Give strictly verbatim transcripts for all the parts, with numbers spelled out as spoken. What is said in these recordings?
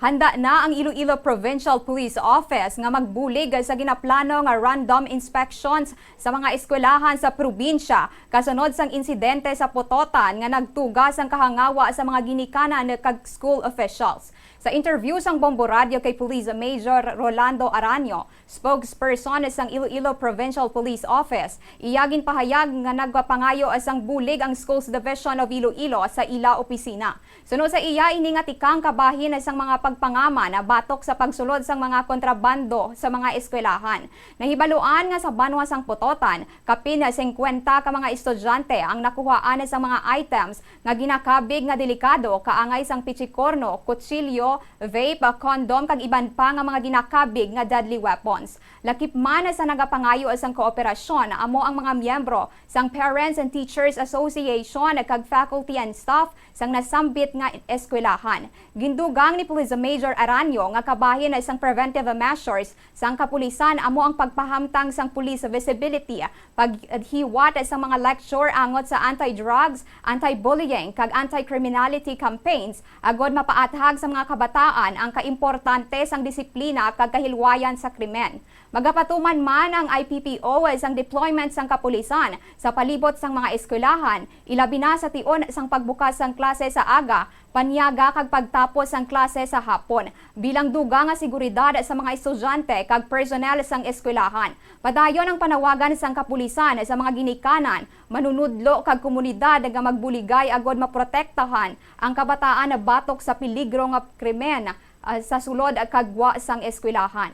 Handa na ang Iloilo Provincial Police Office nga magbulig sa ginaplano nga random inspections sa mga eskwelahan sa probinsya kasunod sang insidente sa Pototan nga nagtuga sang kahangawa sa mga ginikanan kag school officials. Sa interview sang Bombo Radio kay Police Major Rolando Aranio, spokesperson sang Iloilo Provincial Police Office, iya ginpahayag nga nagapangayo sang bulig ang Schools Division of Iloilo sa ila opisina. Suno sa iya, ini nga tikang kabahin sang mga pagpangaman batok sa pagsulod sang mga kontrabando sa mga eskwelahan. Nahibaluan nga sa banwa sang Pototan, kapin singkwenta ka mga estudyante ang nakuhaan sang mga items nga ginakabig nga delikado, kaangay sang pichikorno, kutsilyo, vape, condom, kag iban pa nga mga ginakabig nga deadly weapons. Lakip man sa nagapangayo sang kooperasyon amo ang mga miyembro sang Parents and Teachers Association kag faculty and staff sang nasambit nga eskwelahan. Gindugang ni Police Major Aranio nga kabahin sang preventive measures sang kapulisan amo ang pagpahamtang sang police visibility, paghiwat sang mga lecture angot sa anti-drugs, anti-bullying, kag anti-criminality campaigns, agod mapaathag sa mga kabataan ang kaimportante sang disiplina kag kahilwayan sa krimen. Magapatuman man ang I P P O sang deployment sang kapulisan sa palibot sang mga eskwelahan, ilabi na sa tion sang pagbukas sang klase sa aga, panyaga kag pagtapos sang klase sa hapon, bilang dugang nga seguridad sa mga estudyante kag personnel sang eskwelahan. Padayon ang panawagan sang kapulisan sa mga ginikanan, manunudlo kag komunidad nga magbuligay agod maprotektahan ang kabataan batok sa peligro nga krimen, ah, sa sulod kag gwa sang eskwelahan.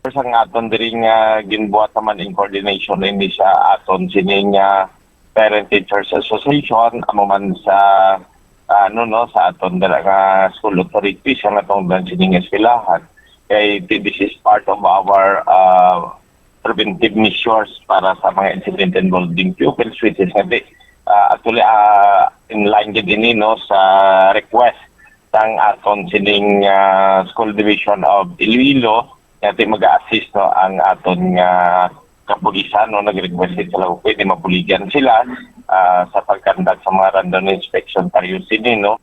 Sa nga aton diri nga ginbuhat naman in coordination ini sa aton sini nga Parent Teachers Association, amo man sa, ano, no, sa aton dira nga school authorities, ang atong dira sini nga eskwelahan. Kay thi-, this is part of our, ah, preventive measures para sa mga incident involving pupils, which is nga di, ah, actually, ah, in line gid ini, no, sa request sang aton sining, ah, School Division of Iloilo, nga di mag-assist, no, ang aton nga kapulisan, no, nag-request sila kung pwede mabuligan sila, ah, sa pagkandak sa mga random inspection pareho sini, no.